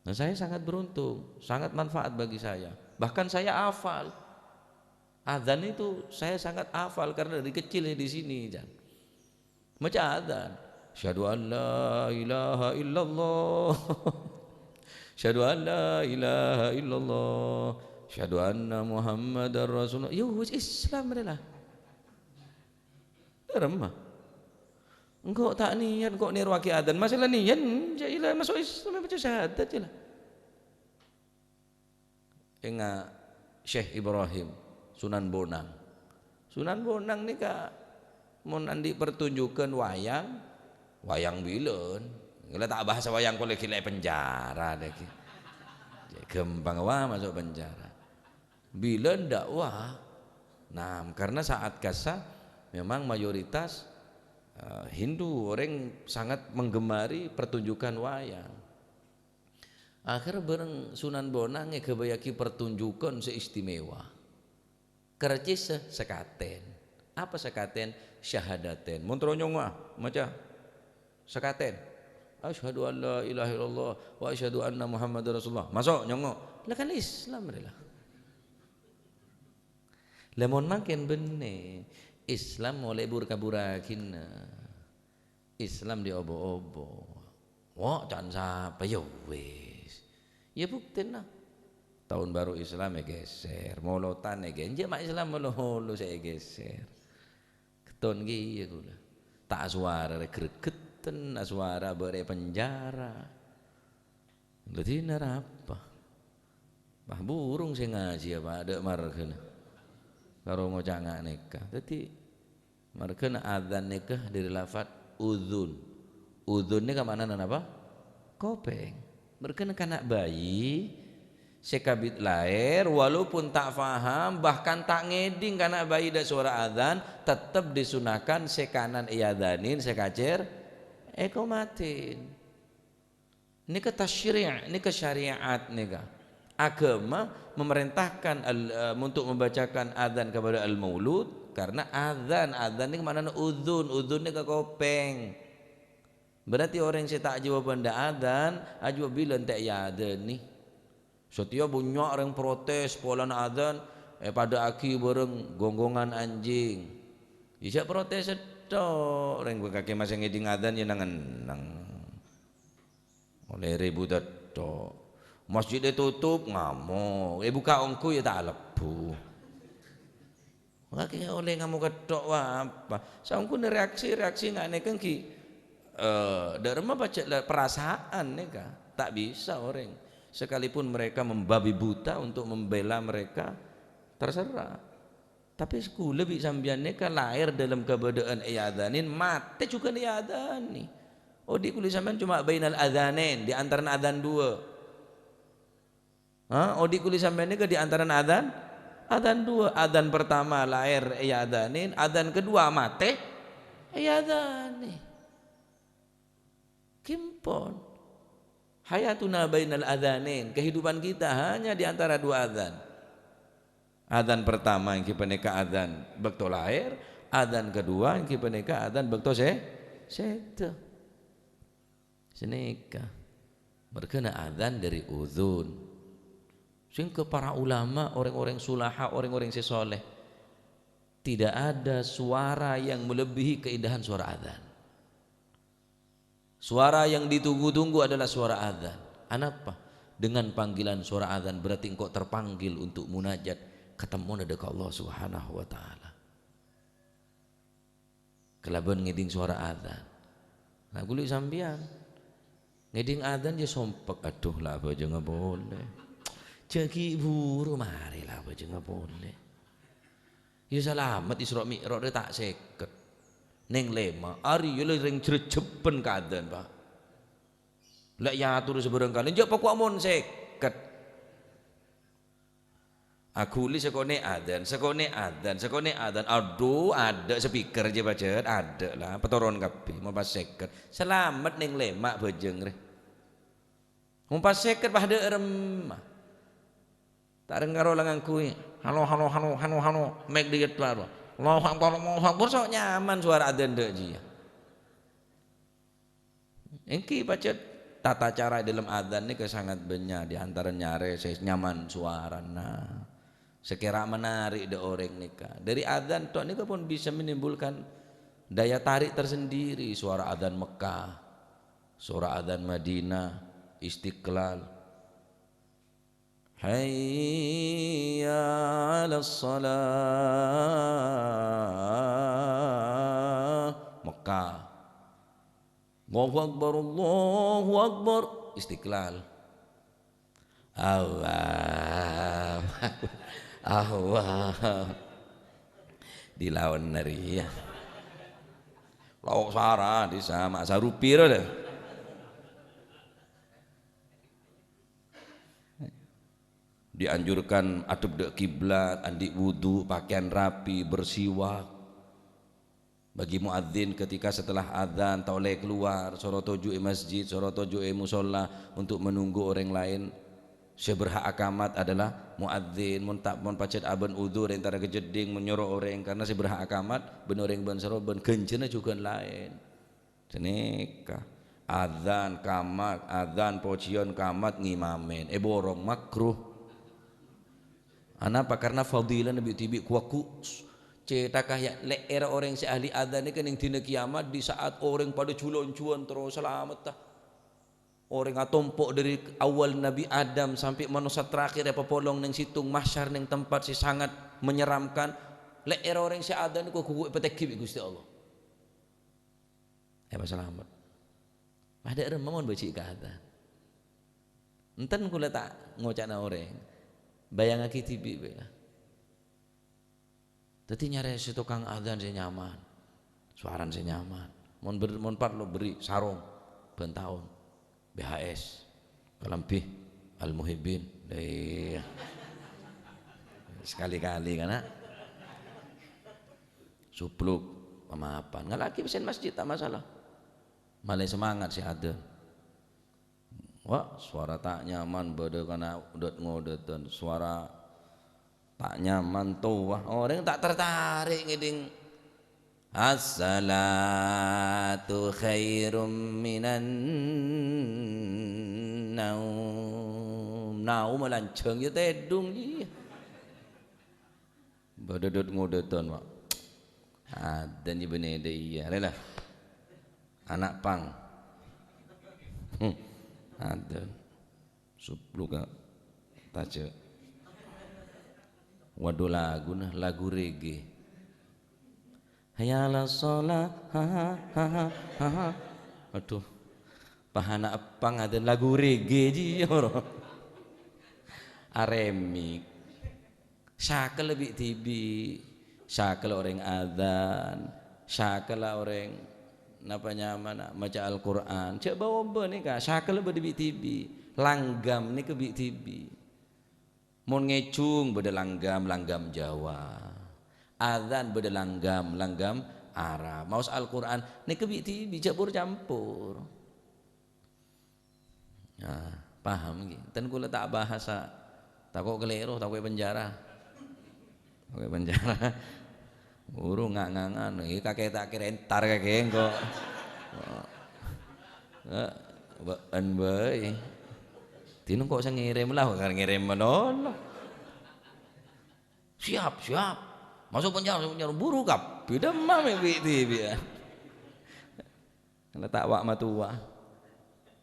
Nah, saya sangat beruntung, sangat manfaat bagi saya. Bahkan saya hafal. Adzan itu saya sangat hafal karena dari kecil saya di sini, Jan. Maca adzan. "Asyhadu an la ilaha illallah." "Asyhadu an la ilaha illallah. Asyhadu anna Muhammadar Rasulullah." Ya wis, Islam rè la. Dâremma. Engko' ta' niyat, engko' nèrowaghi adzan. Masalah niyat, jâ' ila maso' Islam, maca syahadat jâ' la. Enga' Syekh Ibrahim, Sunan Bonang. Sunan Bonang nèka mon andi' pertunjukan wayang, wayang bilân. Ila ta' bahasa wayang kolè ghi' la è penjara dâggi'. Jâ' ghâmpang wa maso' penjara. Bilân dakwah. Nah, karena saat kassa memang mayoritas, eh, Hindu, orèng sangat menggemari pertunjukan wayang. Akhèr bhâreng Sunan Bonang èghâbâyyaghi pertunjukan sè istimewa. Kercis sè-, sèkatèn. Apa sèkatèn? Syahadatèn. Mon terro nyongngo'a, maca sèkatèn. "Asyhadu an la ilaha illallah wa asyhadu anna Muhammadar Rasulullah." Maso' nyongngo'. La kan Islam rè la. Lah, mon mangkèn bânnè, Islam molaè bur-kaburraghinna. Islam dhi' obo-obo. Wo', can sapa? Ya wis. Ya buktèna. Taon bhâru Islam èghèsèr, molotan èghè-, enjâ' ma' Islam molo-molo sè èghèsèr. Ketton kèya kaulâ. Ta' asowara rè gregetten, asowara bâ' rè penjara. Dhâddhi narapa? Wah, burung sè ngajhi apa adâ' marghâna. Karo ngoca' nga' nèka. Dhâddhi, marghâna adzan nèka dhâri lafat udzun. Udzun nèka ma'nana napa? Kopèng. Marghâna kana' bayi sè kabit laèr, walaupun ta' faham, bahkan ta' ngèdhing kana' bayi dâ' sowara adzan, tettep disunahkan sè kanan èadzanin, sè kacèr èkomatin. Nèka tasyri', nèka syariat nèka. Agama memerintahkan al-, eh, untuk membacakan adzan kepada al-maulud karena adzan, adzan nèka ma'nana udzun, udzun nèka kopèng. Berarti orèng sè ta' ajâwâbhân dâ' adzan, ajâwâb bilân ta' èadzani. Satèya bânnya' orèng protes polana adzan èpadâ'aghi bhâreng gonggongan anjing. Iyâ, jhâ' protes sèttong, orèng kakè masè ngèdhing adzan ya neng-enneng. Ollè ribut sèttong. Masjid ètotop, ngamok. Èbukka' ongghu ya ta' alebbhu. Lagi ollè ngamok ketthok, wah, apa? Saongghuna reaksi-reaksi nga' nèka ghi, eh, dâ' remma pajhât la-, perasaan nèka. Ta' bisa orèng. Sekalipun mereka membabi buta untuk membela mereka, terserah. Tapè kaulâ bi' sampèyan nèka lahir dalam kabâdâ'ân èadzanin, matè jhughân èadzani. Odi' kaulâ sampèyan coma bainal adzanain, di antarana adzan duwâ'. Ha, odi' kaulâ sampèyan nèka di antarana adzan, adzan duwâ'. Adzan pertama lahir èadzanin, adzan kedua matè èadzani. Ghi empon. Hayatuna bainal adzanain, kehidupan kita hanya di antara dua adzan. Adzan pertama ènggi panèka adzan bâkto lahir, adzan kedua ènggi panèka adzan bâkto sè-, sèdhâ. Sanèka. Marghâna adzan dâri udzun. Sehingga para ulama, orèng-orèng sulaha, orèng-orèng sè soleh, tidak ada suara yang melebihi keindahan suara adzan. Suara yang ditunggu-tunggu adalah suara adzan. Anapa? Dengan panggilan suara adzan berarti engkau terpanggil untuk munajat, katemmo dâ' ka Allah Subhanahu wa Ta'ala. Kalabân ngèdhing suara adzan. Nah, kaulâ sampèyan ngèdhing adzan ya sompek, "Adhu, la abhâjângnga polè. Jhâ' ghi' buru marè, la abhâjângnga polè." Ya salamet Isra Mi'raj rè ta' sèket. Neng lèma', arèya la rèng jrejjhebbhân ka adzan, Pak. La èyator sabârâng kalè, jhâ' poko' mon sèket. Aghuli sakonè' adzan, sakonè' adzan, sakonè' adzan. Adhu, adâ' speaker jiyâ pajhât, adâ' la, patoron kabbhi, mon pas sèket. Salamet neng lèma' bhâjâng rè. Mon pas sèket pas dâ' remma. Ta' rèng karo la ngangghuy, "Halo, halo, halo, halo, halo, mic dikit baru. Allahu Akbar, Allahu Akbar," sok nyaman suara adzan dâ' jiyâ. Ènggi pajhât tata cara è dâlem adzan nèka sangat bânnya', di antarana arè sè nyaman suarana, sè kèra menarik dâ' orèng nèka. Dâri adzan tok nèka pon bisa menimbulkan daya tarik tersendiri, suara adzan Mekah, suara adzan Madinah, Istiqlal. Hayya 'alas shalah. Mekah. Allahu Akbar, Allahu Akbar. Istiqlal. Allah. Allah. Dilawan nari ya. Lao' sara, di sama sarupi ro deh. Dianjurkan adhep dâ' kiblat, andi' wudu, pakaian rapi, bersiwak. Bagi muadzin ketika setelah adzan, ta' ollè kalowar, soro toju' è masjid, soro toju' è musholla untuk menunggu orang lain. Sè berhak akamat adalah muadzin. Mon ta', mon pajhât abân udzur èntara ka jeddhing, mon nyoro orèng, karena sè berhak akamat bân orèng bân soro bân ghânjhârânna jhughân laèn. Sanèka. Adzan, kamat, adzan, pojhiyân, kamat, ngimamèn. Èborong, makruh. Anapa? Karna fadilana bi'-dhibi' kowa ghu-, cèthagghâ, ya, lè'èrra orèng sè ahli adzan nèka neng dina kiyamat, di saat orèng padâ jhu-lonjhuwân terro salamedhâ. Orèng atompo' dâri awwal Nabbhi Adam sampè' manossa terakhir èpapolong neng sèttong mahsyar, neng tempat sè sangat menyeramkan. Lè'èrra orèng sè adzan nèka ghu-, ghu-, èpatèngghi bi' Ghustè Allah. Èpasalamet. Padâ remma mon bâji' ka adzan. Enten kaulâ ta' ngoca'na orèng. Bâjângaghi dhibi' bhâi, la. Dhâddhi nyarè sè tokang adzan sè nyaman. Sowarana sè nyaman. Mon ber-, mon parlo bherri' sarong bân taon. B H S. Kalambhi Al-Muhibbin. Iyâ. Sekali-kali, kana'. Subluk, pamapan. Ngala'aghi pèssèna masjid, ta' masalah. Malè semangat sè adzan. Wah, sowara ta' nyaman, bâdâ kana' dât-ngodâdhân. Sowara ta' nyaman, towa. Orèng ta' tertarik ngèdhing, "As-salatu khairum minan naum." Naum lanjhâng, ya tèdung, iyâ. Bâdâ dât-ngodâdhân, Pak. Adzan jâ bânnè dâ' iyâ, rè la. Ana' pang. Adzan. Subluk ka tajâ. Waduh, laguna, lagu reggae. Hayya 'alas shalah, ha, ha, ha, ha, ha, ha. Aduh. Pahana eppang adzan lagu reggae, ji, oro. Aremik. Sakella bi'-dhibi', sakella orèng adzan, sakella orèng, napa nyamana, maca Al-Qur'an. Jhâ' bâ-obâ nèka, sakella bâdâ bi'-dhibi', langgam nèka bi'-dhibi'. Mon ngèjhung bâdâ langgam, langgam Jawa. Adzan bâdâ langgam, langgam Arab. Maos Al-Qur'an nèka bi'-dhibi', jhâ' pur-campur. Nah, paham ngghi? Ten kaulâ ta' bahasa. Tako' kalèro, tako' è penjara. Tako' è penjara. Buru nga'-ngangan, iki kakè ta' kèra entar kakè engko'. Eh, bâ'ân bhâi. Dina engko' sè ngèrèm la, kok ngèrèm manono. Siap, siap. Masuk penjara, masuk penjara. Buru kabbhi, dâmma mè' bi'-dhibi'. La ta' wa' matowa.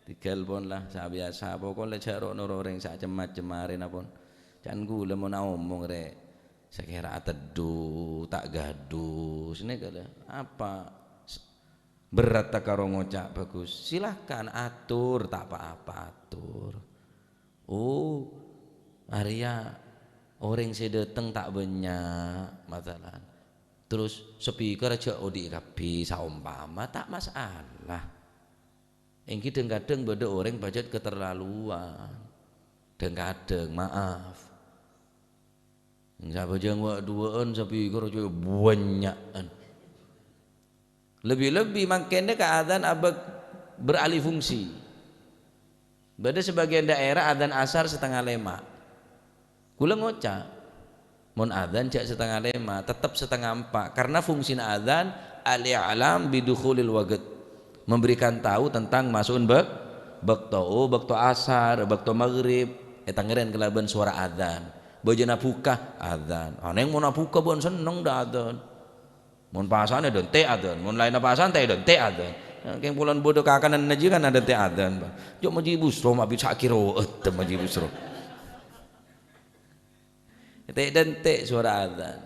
Tèghâl pon la, sabiyasa. Pokok la jhâ' ro'-noro' orèng sè cem-macem arèna pon. Can kaulâ mon aomong rè, sakèra ateddhu, ta' ghâdhus, nèka la. Apa? S-, berrât ta' karo ngoca' bhâghus. Silahkan atur, ta' pa-apa atur. Oh, arèya orèng sè dâteng ta' bânnya', masalan. Terros speaker jhâ' odi'i kabbhi, saompama, ta' masalah. Èngghi dhâng-kadhâng bâdâ orèng pajhât keterlaluan. Dhâng-kadhâng, maaf. Sabhâjâng wa'-duwâ'ân speaker jhâ' bânnya'an. Lebbi-lebbi mangkèn nèka adzan abâ' beralih fungsi. Bâdâ sabâgiyân daerah adzan asar satengnga lèma'. Kaulâ ngoca', mon adzan jhâ' satengnga lèma', tettep satengnga empa', karna fungsina adzan al-i'lam bidukhulil waqt, memberikan tahu tentang maso'na bâk-, bâkto, oh, bâkto asar, bâkto maghrib, ètangèrèn kalabân sowara adzan. Bâjâna bhuka, adzan. Anèng mon abhuka bân senneng dâ' adzan. Mon pasa'an èdântè' adzan, mon laènna pasa'an ta' èdântè' adzan. Kèng polana bâdâ kakananna jiyâ kan èdântè' adzan, Pak. Jhâ' Haji Busro mabit sakèra èdântè' Haji Busro. Ta' èdântè' sowara adzan.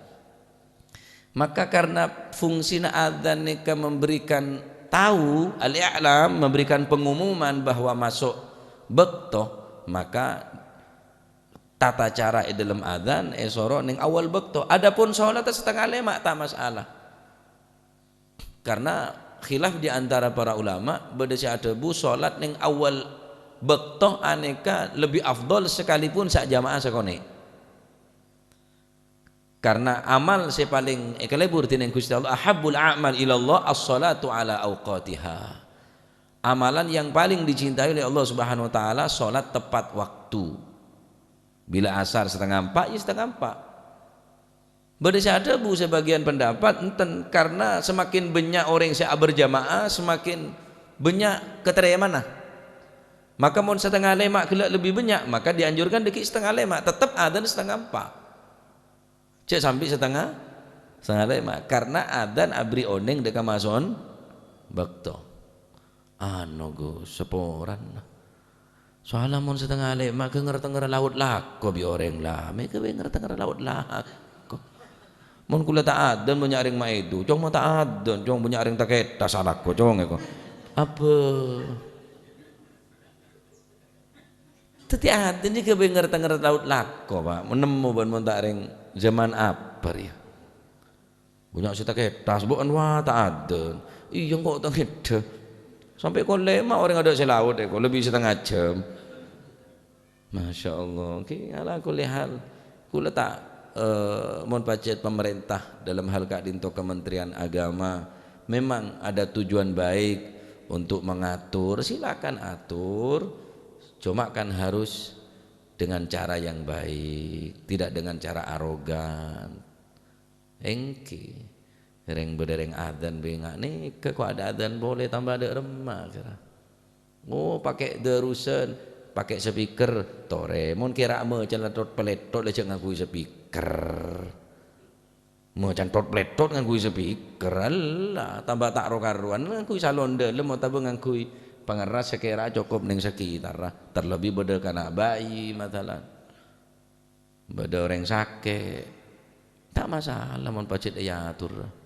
Maka karena fungsina adzan nèka memberikan tahu, al-i'lam, memberikan pengumuman bahwa masuk bâkto, maka tata cara è dâlem adzan èsoro neng awal bâkto. Adapun solat satengnga lèma' ta' masalah. Karena khilaf di antara para ulama, bâdâ sè adhâbu solat neng awal bâkto anèka lebbi afdhal sakalipun sa-, jamaah sakonè'. Karena amal sè palèng èkalèbur dhinèng Ghustè Allah, "Ahabbul a'mal ilallah as-shalatu ala awqatiha." Amalan yang paling dicintai oleh Allah Subhanahu wa Ta'ala, solat tepat waktu. Bilâ asar satengnga empa', ya satengnga empa'. Bâdâ sè adhâbu sabâgiyân pendapat, enten, karena semakin bânnya' orèng sè aberjamaah, semakin bânnya' katarèmana. Maka mon satengnga lèma' ghellâ' lebbi bânnya', maka dianjurkan dâggi' satengnga lèma', tettep adzan satengnga empa'. Cè' sambi satengnga, satengnga lèma'. Karna adzan aberri' onèng dâ' kamaso'an bâkto. Ano, Gus, saporana. Soalla mon satengnga lèma' ghâ' ngèr-tengngèr laot lako bi' orèng la, mè' ghâ' bâi ngèr-tengngèr laot lako. Mon kaulâ ta' adzan bânnya' orèng maedu, cong mon ta' adzan, cong bânnya' orèng takèta salako, cong, èko. Apa? Dhâddhi adzan jâ ghâ' bâi ngèr-tengngèr laot lako, Pak. Mon nemmo bân mon ta' orèng zaman apa rèya? Bânnya' sè takèta, bâ'ân wa ta' adzan. Iyâ, engko' ta' ngèdhâ. Sampè' kol lèma' orèng adâ' sè laot, èko, lebbi satengnga jhâm. Masya Allah. Oke, ala kulli hal. Kaulâ ta', eh, mon pajhât pemerintah dalam hal ka'dinto Kementerian Agama memang ada tujuan baik untuk mengatur, silakan atur. Cuma kan harus dengan cara yang baik, tidak dengan cara arogan. Èngghi. Rèng bâdâ rèng adzan bânnya' nèka, ko' adâ' adzan polè tamba dâ' remma, kèra. Oh, pakè' dârusan, pakè' speaker, torè. Mon kèra maca tot-palètot, la jhâ' ngangghuy speaker. Maca tot-palètot ngangghuy speaker, Allah, tamba ta' ro-karowan ngangghuy salon dâlem otabâ ngangghuy pangerras sè kèra cokop neng sakitarra. Terlebih bâdâ kana' bayi, masalan. Bâdâ orèng sakè', ta' masalah mon pajhât èator.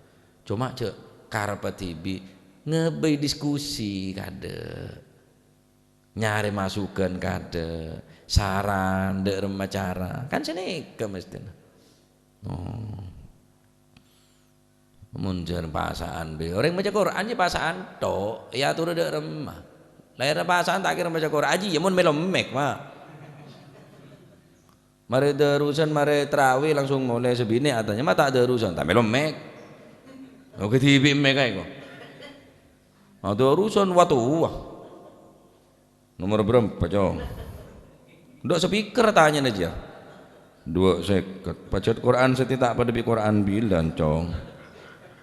Coma jhâ' karebbhâ dhibi' ngaghâbây diskusi kadhâ'. Nyarè masukan kadhâ', saran dâ' remma cara. Kan sanèka mesthèna. Oh. Mon jhâr pasa'an bhâi. Orèng maca Qur'an jâ pasa'an tok, èatorè dâ' remma. Lahèrra pasa'an ta' kèra maca Qur'an, jiyâ mon mèlo mèk, ma'. Marè dârusan, marè trawèh langsung molè, sè binè' atanya, "Ma' ta' dârusan?" "Ta' mèlo mèk." Oke, dhibi' mèk aè, ko'. Ma' dârusan, wa towa. Nomor berapa, Cong? Dâ' speaker tanyana jiyâ. Dua seket. Pajhât Qur'an sè ta' padâ bi' Qur'an bilân, Cong.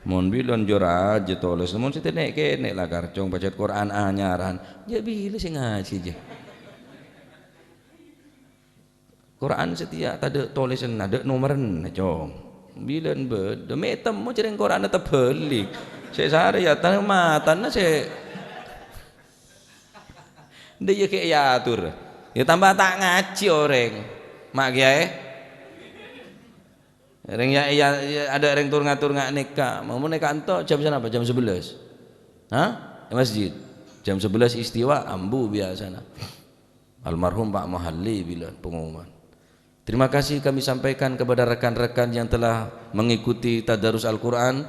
Mon bilân jâ rajâ tolès. Mon sè ta' nè'-kènè' lakar, Cong, pajhât Qur'an anyaran. Jâ bilâ sè ngajhi, jâ. Qur'an satèya tadâ' tolèsanna, dâ' nomerranna, Cong. Bilân bâdâ, mè' temmo jârèng Qur'anna tabhâlik. Sè sarè ya, ta-, matana sè Dâ' iyâ ghi' èator. Ya tamba ta' ngajhi orèng. Ma' kèyaè. Rèng ya, ya, ya, adâ' rèng tur-ngatur nga' nèka. Mon nèka ento' jam sanapa? Jam sebelas. Hah? È masjid. Jam sebelas istiwa, ambu biyasana. Almarhum Pak Muhalli bilân pengumuman. Terima kasih kami sampaikan kepada rekan-rekan yang telah mengikuti tadarus Al-Quran.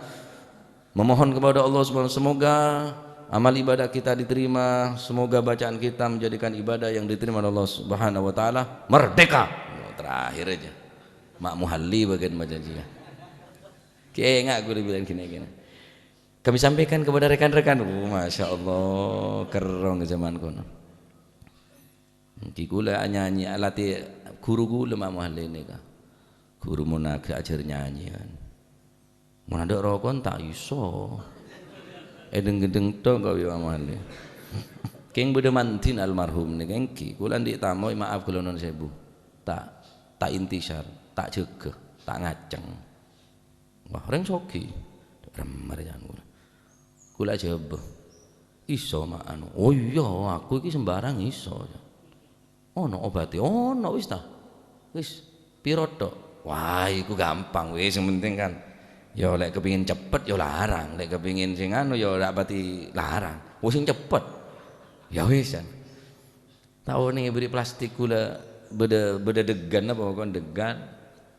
Memohon kepada Allah Subhanahu, semoga amal ibadah kita diterima, semoga bacaan kita menjadikan ibadah yang diterima oleh Allah Subhanahu wa Ta'ala. Merdeka! Oh, terakhir aja. Mak Muhalli bagian baca jiyâ. Kènga' ghulâ bilân ghini-ghini. Kami sampaikan kepada rekan-rekan. Oh, Masya Allah, kerrong zaman kono. Ènggi ghulâ anyanyi, alati ghuru ghulâ Mak Muhalli nèka. Ghuru mon aghi ajhâr nyanyiyân. Mon adâ' rokon ta' iso. È dheng-ghândheng tok kok Mak Muhalli. Kèng bâdâ mandhina almarhum nèka ènggi. Ghulâ andi' tamoy, maaf ghulâ nuwun sèbu. Ta', ta' intisar, ta' jâgâ, ta' ngaceng. Wah, rèng soghi. Remmer, can, ghulâ. Ghulâ ajâbâ. Iso, Ma', anu. Oh iyâ, aku iki sembarang iso, can. Ono obâdhâ? Ono, wis ta. Wis, piro tok? Wah, iku gampang, wis, sing penting kan. Ya, lek kepingin cepet, ya larang. Lek kepingin sing anu, ya ora pati larang. Wis, sing cepet. Ya wis, can. Ta' onèng èberri' plastik ghulâ bâdâ, bâdâ deggan apa pokok deggan,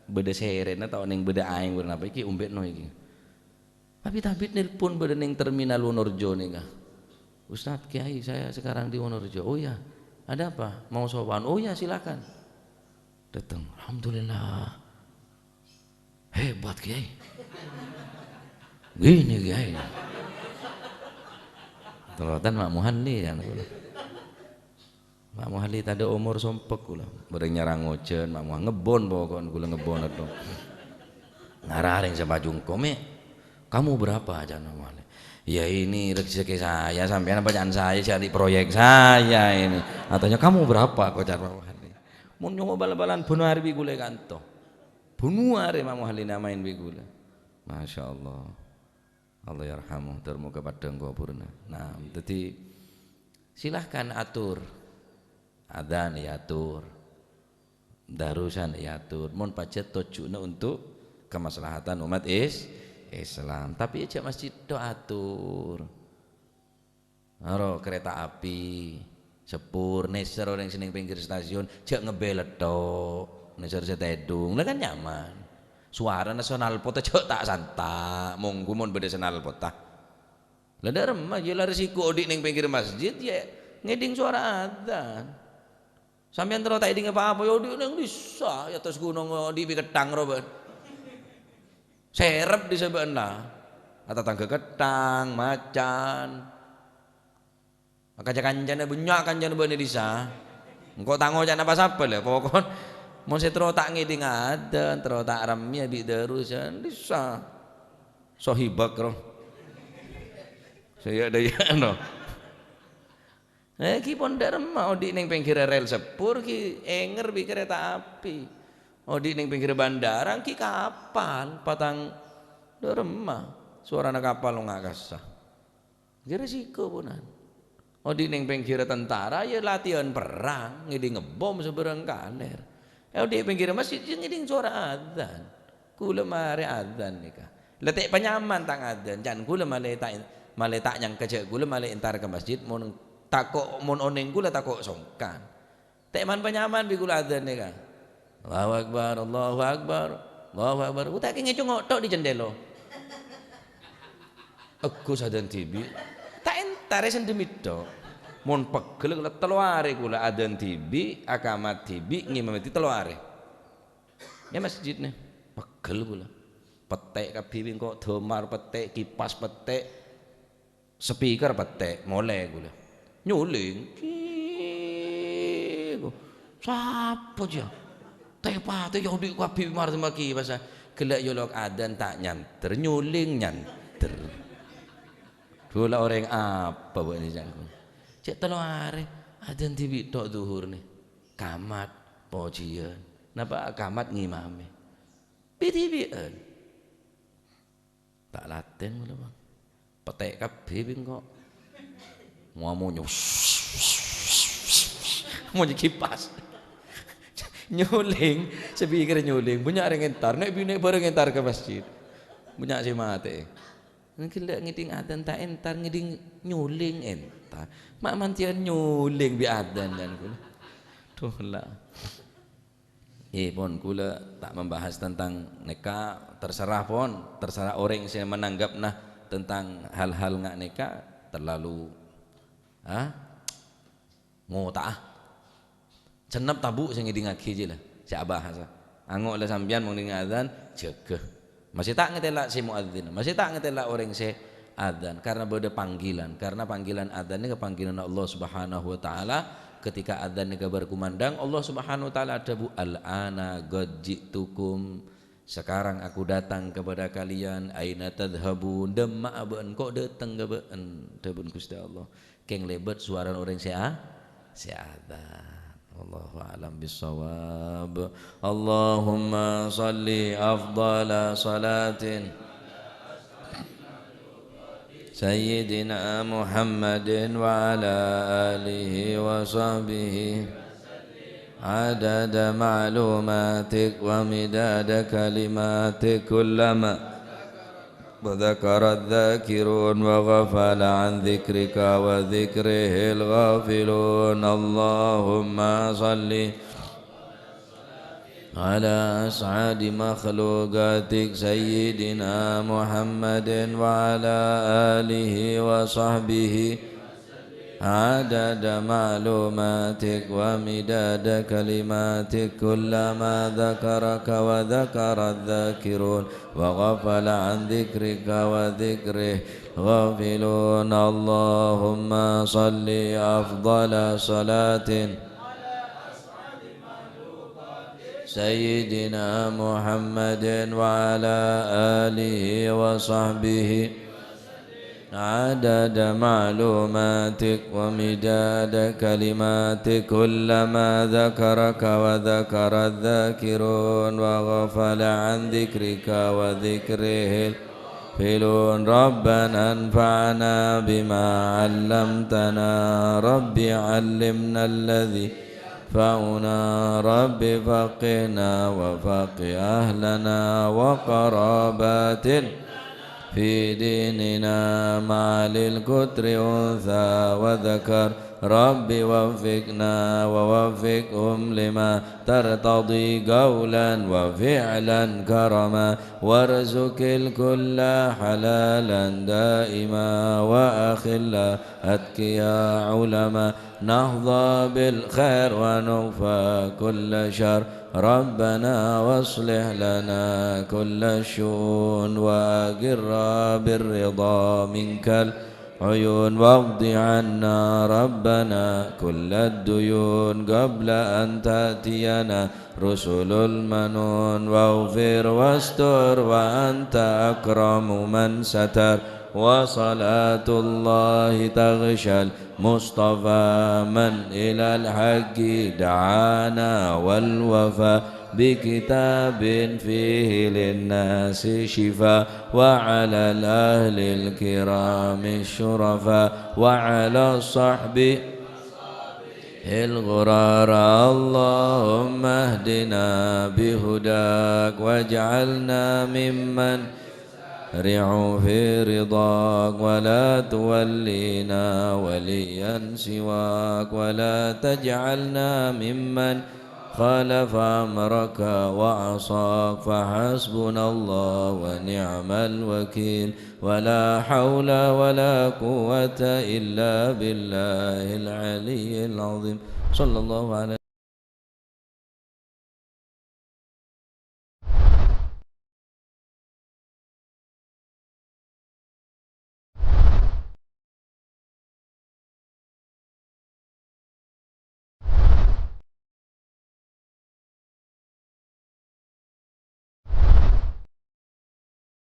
bâdâ serena ta' onèng bâdâ aèng bârna apa iki ombè'na iki. Abit-abit nelpon bâdâ neng terminal Wonorejo nèka. "Ustadz, Kiai, saya sekarang di Wonorejo." "Oh ya, ada apa? Mau sowan?" "Oh ya, silakan." Datang, "Alhamdulillah. Hebat, Kiai." Gini, Kiai. Telotan Mak Muhalli, ya. Mak Muhalli tadâ' omor sompek ghulâ. Bâreng nyarang ojhân, Mak Muhalli ngebbon pokokna ghulâ ngebbon tok. Ngara rèng sè pajungko, "Mè', kamu berapa?" can Mak Muhalli. "Ya ini rezeki saya, sampeyan apa can saya, cari proyek saya ini." Atanya, "Kamu berapa?" kocar Mak Muhalli. Mon nyoba bal-balan bân arbi ghulâ kanto. Bun arè Imam Muhalli namaèn bi' kaulâ. Masya Allah. Allah yarhamuh, tor moghâ paddhâng kobhurrâ. Nah, dhâddhi, silahkan atur. Adzan èyator. Darusan èyator. Mon pajhât tojjhuna untuk kemaslahatan umat is-, Islam. Tapè jhâ' masjid tok ator. Aro kereta api, sepur, nèser orèng sè neng pèngghir stasiun, jhâ' ngebbhâl tok, nèser sè tèdung, la kan nyaman. Sowarana knalpot jhâ' ta'-santa', mongghu mon bâdâ knalpot. La dâ' remma, yâ la resiko odi' neng pèngghir masjid, yâ ngèdhing sowara adzan. Sampèyan terro ta' èdhing pa-apa, yâ odi' neng dissa', yâ attas ghunong odi' bi' ketthang ro bân. Serep dissa' bâ'na. Atatangghâ ketthang, macan. Kanca-kancana bânnya' kancana bâ'na dissa'. Engko' ta' ngoca' napa-sapa la, pokon mon sè terro ta' ngèdhing adzan, terro ta' remmèya bi' darusan dissa'. Sohibak ro. Saya daya no. Eh, ghi pon dâ' remma, odi' neng pèngghirra rel sepur ghi ènger bi' kereta api. Odi' neng pèngghirra bandara ghi kapal, patang dâ' remma. Sowarana kapal longa' kassa. Ghi resiko ponan. Odi' neng pèngghirra tentara, yâ latihan perrang, ngèdhing bom sabârâng kalèr. Eh, odi' pèngghirra masjid, yâ ngèdhing sowara adzan. Kaulâ marè adzan nèka. La tè' panyaman tang adzan, can kaulâ malè ta', malè ta' nyangka jhâ' kaulâ malè entar ka masjid, mon tako', mon onèng kaulâ tako' songkan. Tè' man-panyaman bi' kaulâ adzan nèka. Allahu Akbar, Allahu Akbar, Allahu Akbar. Ku ta' kèngèng congok tok di cendelo. Agus adzan dhibi'. Ta' entarè sendemi tok. Mon pegghel la tello arè kaulâ adzan dhibi', akamat dhibi', ngimami tello arè. È masjid nè, pegghel kaulâ. Pettè' kabbhi bi' engko', damar pettè', kipas pettè', speaker pettè', molè kaulâ. Nyolèng. Kiku. Sapa jiyâ? Tè-patè yâ odi' kabbhi marè semmagi basa. Ghellâ' yolok adzan ta' nyander, nyolèng nyander. Dhu la orèng apa bâ'na jhâ' kaulâ? Cè' tello arè, adzan dhibi' tok dhuhur nè. Kamat, pojiyân. Napa kamat ngimami? Bi-dhibi'ân. Ta' latèn kaulâ, Bang. Pettè' kabbhi bi' engko'. Mamonyo. Monyo kipas. Nyolèng, speaker nyolèng. Bânnya' orèng entar. Nè'-binè' bhâreng entar ka masjid. Bânnya' sè matè. Nèng ghellâ' ngèdhing adzan ta' entar, ngèdhing nyolèng entar. Ma' mantèyan nyolèng bi' adzan, can kaulâ. Dhu la. Eh, pon, kaulâ ta' membahas tentang nèka, terserah, pon, terserah orèng sè menanggabbhâ tentang hal-hal nga' nèka terlalu, ah, ngota'a. Sennep tabu' sè ngèdhingaghi jiyâ la, sè abahasa. Ango' la sampèyan mon ngèdhing adzan, jâgâ. Masè ta' ngatèla' sè muadzin, masè ta' ngatèla' orèng sè adzan, karena bâdâ panggilan. Karena panggilan adzan nèka panggilan Allah Subhanahu wa Ta'ala. Ketika adzan nèka berkumandang, Allah Subhanahu wa Ta'ala adhâbu, "Al-ana qad ji'tukum." Sekarang aku datang kepada kalian, aina tadhhabun, dâ' emma'a bâ'na engko' dâteng ka bâ'na, dhâbuna Ghustè Allah. Kèng lèbât sowarana orèng sè a-, sè adzan. Wallahu a'lam bissawab. Allahumma shalli afdhala shalatin Sayyidina Muhammadin wa ala alihi wa sahbihi adada ma'lumatik wa midada kalimatik kullama wa dzakara dzakirun wa ghafala an dzikrika wa dzikrihil ghafilun. Allahumma shalli ala as'adi makhluqatik Sayyidina Muhammadin wa ala alihi wa sahbihi adada ma'lumatik wa midada kalimatik kullama dzakaraka wa dzakara dzakirun wa ghafala an dzikrika wa dzikrih ghafilun. Allahumma shalli afdhala shalatin Sayyidina Muhammadin wa ala alihi wa sahbihi عدد معلوماتك ومداد كلماتك، كلما ذكرك وذكر الذاكرون وغفل عن ذكرك وذكره الغافلون. ربنا انفعنا بما علمتنا، رب علمنا الذي ينفعنا، رب فقهنا وفقه أهلنا وقراباتنا في ديننا مع للكتر أنثى وذكر. رب وفقنا ووفقهم لما ترتضي قولا وفعلا كرما، وارزق الكل حلالا دائما وأخلا أتقياء علما، نحظى بالخير ونكفى كل شر. ربنا واصلح لنا كل الشؤون وأقر بالرضا منك العيون، واقض عنا ربنا كل الديون قبل أن تأتينا رسل المنون، واغفر واستر وأنت أكرم من ستر، وصلاة الله تغشى المصطفى من إلى الحق دعانا، والوفاء بكتاب فيه للناس شفاء، وعلى الأهل الكرام الشرفاء، وعلى الصحب الغرار. اللهم اهدنا بهداك واجعلنا ممن يسارع في رضاك، ولا تولينا وليا سواك، ولا تجعلنا ممن خالف أمرك وعصاك، فحسبنا الله ونعم الوكيل، ولا حول ولا قوة إلا بالله العلي العظيم. صلى الله على